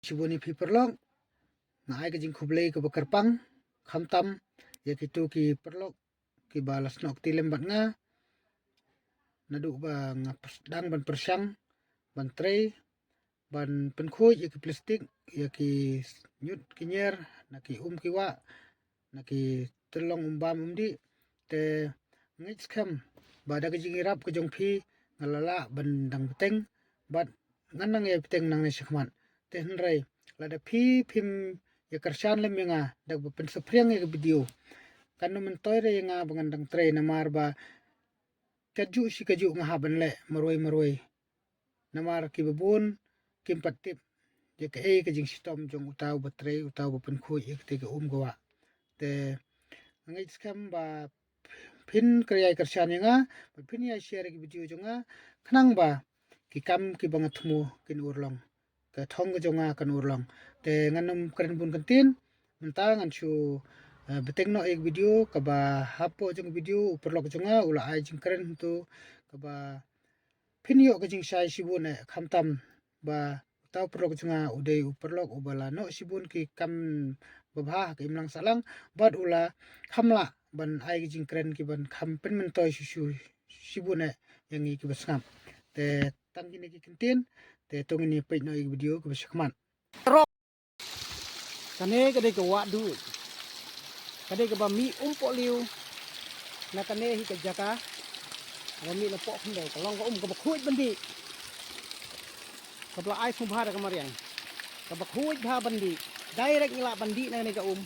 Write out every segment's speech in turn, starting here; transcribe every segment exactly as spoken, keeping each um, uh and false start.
Shibun ïa phi paralok, nga ai ka jingkhublei kaba kyrpang khamtam ïa kito ki paralok kiba la snoh kti lem bad nga naduh ba nga dang ban pyrshang ban trei ban pynkhuid ïa ki plastik, ïa ki ñiut ki ñier na ki um ki wah, na ki tyllong um bam um dih. Te nga ngeit skhem ba da ka jingïarap ka jong phi nga la lah ban dang bteng bad ngan nang ïa bteng nangne shakhmat. Te hynrei lada phi phim ïa kyrshan lem ïa nga da kaba pynsaphriang ïa ka video, kan ym myntoi re ïa nga ba ngan dang trei namar ba kajuh shi kajuh nga hap ban leh marwei marwei. Namar kiba bun kim pat tip ïa kaei ka jingshitom jong uta uba trei, uta uba pynkhuid ïa kata ka um ka wah. Te nga ngeit skhem ba phin kyrïai kyrshan ïa nga bad phin ïa share ïa ki video jong nga khnang ba ki kam kiba nga thmu kin urlong, ka thong ka jong nga kan urlong. Te ngan ym kren bun kyntien, mynta ngan shu eh, bteng noh ïa ki video. Kaba hapoh jong ki video u paralok jong nga u la ai jingkren hangto kaba phin ïoh ka jingshai shibun eh, khamtam ba uta u paralok jong nga u dei u paralok uba la noh shibun ki kam babha ha ka imlang sahlang bad u la kham lah ban ai ka jingkren ki ban kham pynmyntoi shisha shibun eh ïa ngi kiba sngap. Te tang kine ki kyntien, te to ngin ïa peit noh ïa ki video kiba shakhmat. Kane ka dei ka wah duh. Ka dei kaba mih um pohliew na kane hi ka jaka. Kaba mih na pohkhyndai ka long ka um kaba khuid ban dih. Kaba la ai sngewbha da ka mariang. Kaba khuid bha ban dih. Direct ngi lah ban dih na kane ka um.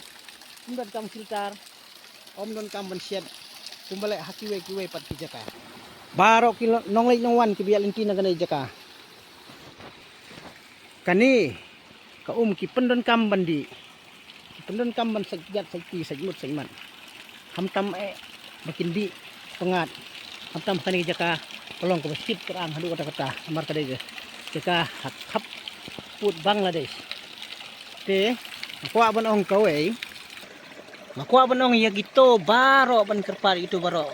Ym donkam filter. Ym donkam ban shet kumba leh ha kiwei kiwei pat ki jaka. Baroh ki nongleit nongwan kiba ïaid lynti na kane ka jaka. Kane ka um ki pyndonkam ban dih. Ki pyndonkam ban sait ïat sait pi sait mut sait mat. Khamtam eh ba kin dih pyngngad. Khamtam kane ka jaka ka long kaba shit kyrang haduh katta katta. Namar ka dei ka jaka ha khap pud Bangladesh. Te nga kwah ban ong kawei, nga kwah ban ong ïa kito baroh ban kyrpad ïa kito baroh.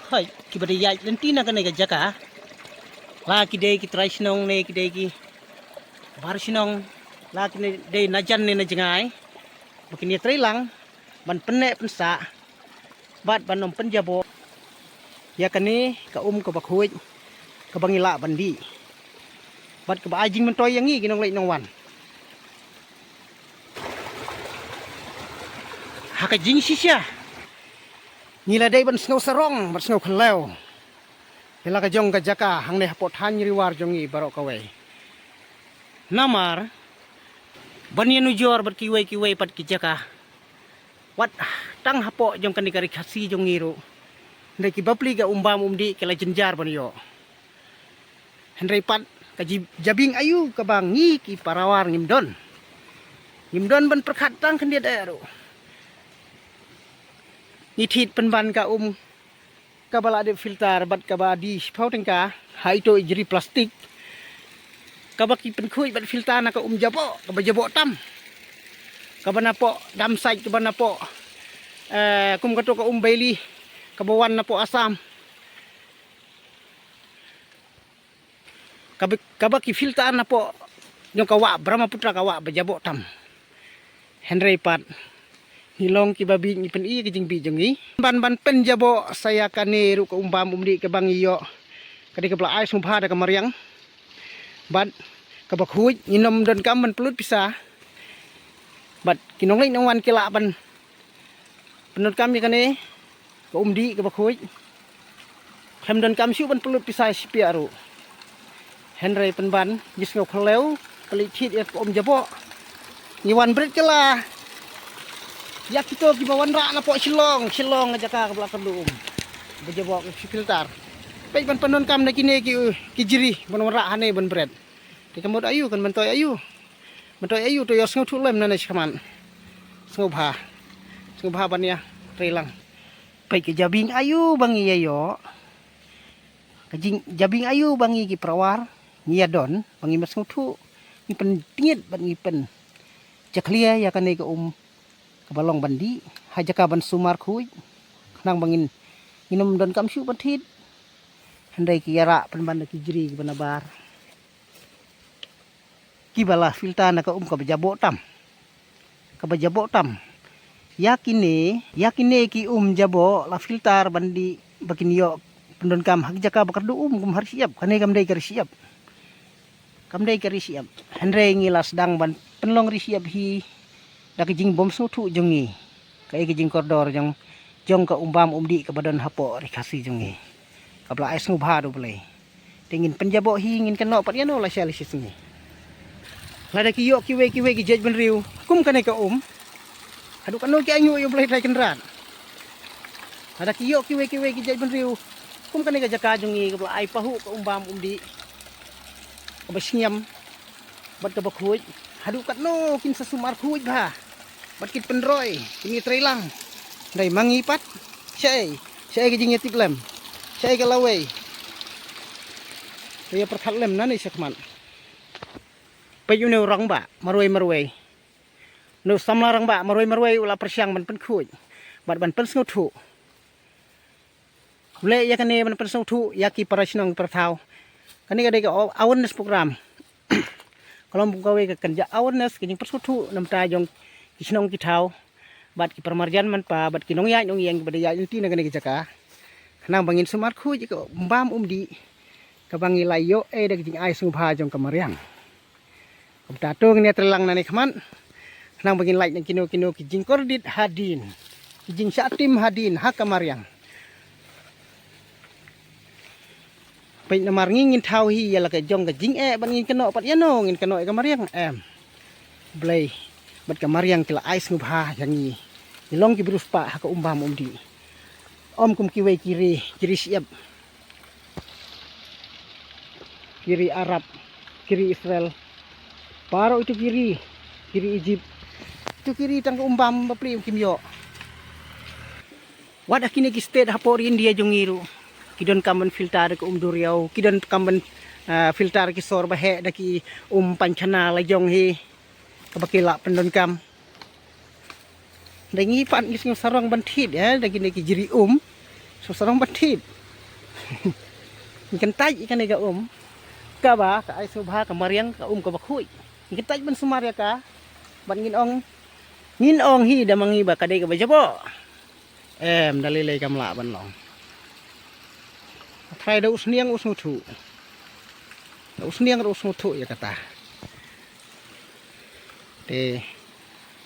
Hoi, kiba dei ïaid lynti na kane ka jaka. La ki dei ki trai shnong ne ki dei ki bar shnong, la ki dei na jan ne na jngai. Ba kin ïatrei lang ban pynneh pynsah bad ban ym pynjaboh ïa kane ka um kaba khuid kaba ngi lah ban dih bad kaba ai jingmyntoi ïa ngi ki nongleit nongwan. Ha ka jingshisha ngi la dei ban sngew sarong bad sngew khlem ïa la ka jong ka jaka hangne hapoh thaiñ Ri War jong ngi baroh kawei. Namar ban ïanujor bad kiwei kiwei pat ki jaka, wat tang hapoh jong kane ka Ri Khasi jong ngi ruh, hynrei ki bapli ka um bam um dih ki la jynjar ban ïoh. Hynrei pat ka ji-, jabieng aïu kaba ngi ki para War ngim don. Ngim don ban pyrkhat tang khyndiat eh ruh. Ngi thied pynban ka um kaba la dep filter bad kaba die shiphew tyngka ha ito i jri plastik. Kaba ki pynkhuid bad filter na ka um jaboh, kaba jaboh tam. Kaba napoh Damsait, kaba napoh, eh, kum kato ka um Bailey, kaba wan napoh Assam. Kaba, kaba ki filter napoh jong ka wah Brahmaputra, ka wah ba jaboh tam. Hynrei pat ngi long kiba bieit, ngi pyni ka jingbieit jong ngi. Ban, ban pynjaboh sa ïa kane ruh ka um bam um dih kaba ngi ïoh. Ka dei kaba la ai sngewbha da ka mariang. Bad kaba khuid ngin ym donkam ban pynlut pisa. Bad ki nongleit nongwan ki lah ban pyndonkam ïa kane ka um dih kaba khuid. Khlem donkam shuh ban pynlut pisa shi piah ruh. Hynrei pynban ngi sngew khlem pynleit thied ïa ka um jaboh. Ngi wan bret kylla ïa kito kiba wanrah napoh Shillong, Shillong ka jaka kaba la kynduh um ba jaboh ka filter. Peit ban pyndonkam na kine ki, ki jri ban wanrah hangne ban bret. Te ka mut aïu, kan myntoi aïu? Myntoi aïu, to ïoh sngewthuh lem nangne shakhmat. Sngewbha. Sngewbha ban ïatrei lang. Peit ka jabieng aïu ba ngi ïa ïoh. Ka jing, jabieng aïu ba ngi ki para War ngi ïa don, ba ngi ym sngewthuh, ngi pyntied bad ngi pynjakhlia ïa kane ka um kaba long ban dih ha jaka ban sumar khuid. Khnang ba ngin, ngin ym donkam shuh ban thied. Hynrei ki ïarah pynban da ki jri kiba nabar. kiba la filter na ka um kaba jaboh tam. Kaba jaboh tam. Ïa kine, ïa kine ki um jaboh la filter ban dih ba kin ïoh pyndonkam ha ka jaka ba kyrduh um kum ha ri shyiap. Kane kam dei ka ri shyiap. Kam dei ka ri shyiap. Hynrei ngi la sdang ban pynlong ri shyiap hi da ka jingbym sngewthuh jong ngi. Kaei ka jingkordor jong, jong ka um bam um dih kaba don hapoh ri Khasi jong ngi. Kaba la ai sngewbha da U Blei. Te ngin pynjaboh hi, ngin kynnoh pat ïano lashai lashisngi. Lada ki ïoh kiwei kiwei ki jaitbynriew kum kane ka um, haduh katno ki ainguh ïa U Blei Trai Kynrad. Lada ki ïoh kiwei kiwei ki jaitbynriew kum kane ka jaka jong ngi kaba la ai pahuh ka um bam um dih kaba shngiam bad kaba khuid, haduh katno kin sa sumar khuid bha bad kin pynroi, kin ïatreilang. Hynrei ma ngi pat, shaei, shaei ka jingïatiplem, shaei ka lawei. Te ïa pyrkhat lem nangne shakhmat. Peit une u rangbah marwei marwei, une u samla rangbah marwei marwei u la pyrshang ban pynkhuid bad ban pynsngewthuh. U leh ïa kane ban pynsngewthuh ïa ki para shnong para thaw. Kane ka dei ka aw-, awareness program. Ka long kum kawei ka kynja awareness, ka jingpynsngewthuh na bynta jong ki shnong ki thaw bad ki para marjan manpa bad ki nongïaid nongïeng kiba da ïaid lynti na kane ka jaka. Khnang ba ngin sumar khuid ïa ka um bam um dih kaba ngi la ïoh ei da ka jingai sngewbha jong ka mariang. Kumta to ngin ïatreilang nangne khmat, khnang ba ngin lait na kino kino ki jingkordit hadien, ki jingshah tim hadien ha ka mariang. Peit namar ngi ngin thaw hi ïa la ka jong ka jingeh bad ngin kynnoh pat ïano, ngin kynnoh ïa ka mariang, em. Blei bad ka mariang ki la ai sngewbha ïa ngi. Ngi long ki briew spah ha ka um bam um dih. Ym kum kiwei ki ri, ki ri shyiap, ki ri Arab, ki ri Israel. Baroh itu ki ri, ki ri Egypt. Itu ki ri tang ka um bam bapli kim ïoh. Wat ha kine ki state hapoh ri India jong ngi ruh, ki donkam ban filter da ka um duriaw, ki donkam ban, ah, filter ki sor ba heh da ki um painkhana la jong hi, kaba ki lah pyndonkam. Da ngi pat ngi sngew sarong ban thied, eh, da kine ki jri um. Sngew sarong ban thied. Ngi kyntait ïa kane ka um. Kaba ka ai sngewbha ka mariang ka um kaba khuid. Ngi kyntait ban sumar ïa ka. Bad ngin ong, ngin ong hi da ma ngi ba ka dei kaba jaboh. Em, da lei lei kam lah ban long. Trai da u sniang u sngewthuh. Da u sniang da u sngewthuh ïa kata. Te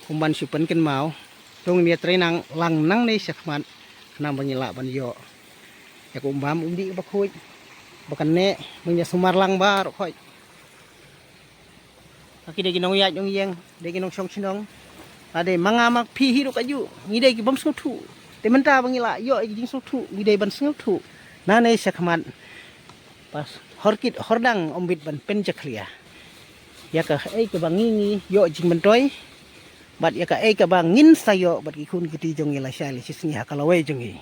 kum ban shu pynkynmaw, to ngin ïatreilang nangne shakhmat, khnang ba ngin lah ban ïoh ïa ka um bam um dih kaba khuid, ba kan neh, ba ngin ïa sumar lang baroh khoit. Ka ki dei ki nongïaid nongïeng, dei ki nongshong shnong. Ka dei ma nga ma phi hi ruh kajuh, ngi dei ki bym sngewthuh. Te mynta ba ngi lah ïoh ïa ki jingsngewthuh, ngi dei ban sngewthuh nangne shakhmat. Bas, hor kit hor dang ym bit ban pynjakhlia ïa kaei kaba ngi ngi ïoh jingmyntoi bad ïa kaei kaba ngin sa ïoh bad ki khun ki kti jong ngi lashai lashisngi ha ka lawei jong ngi.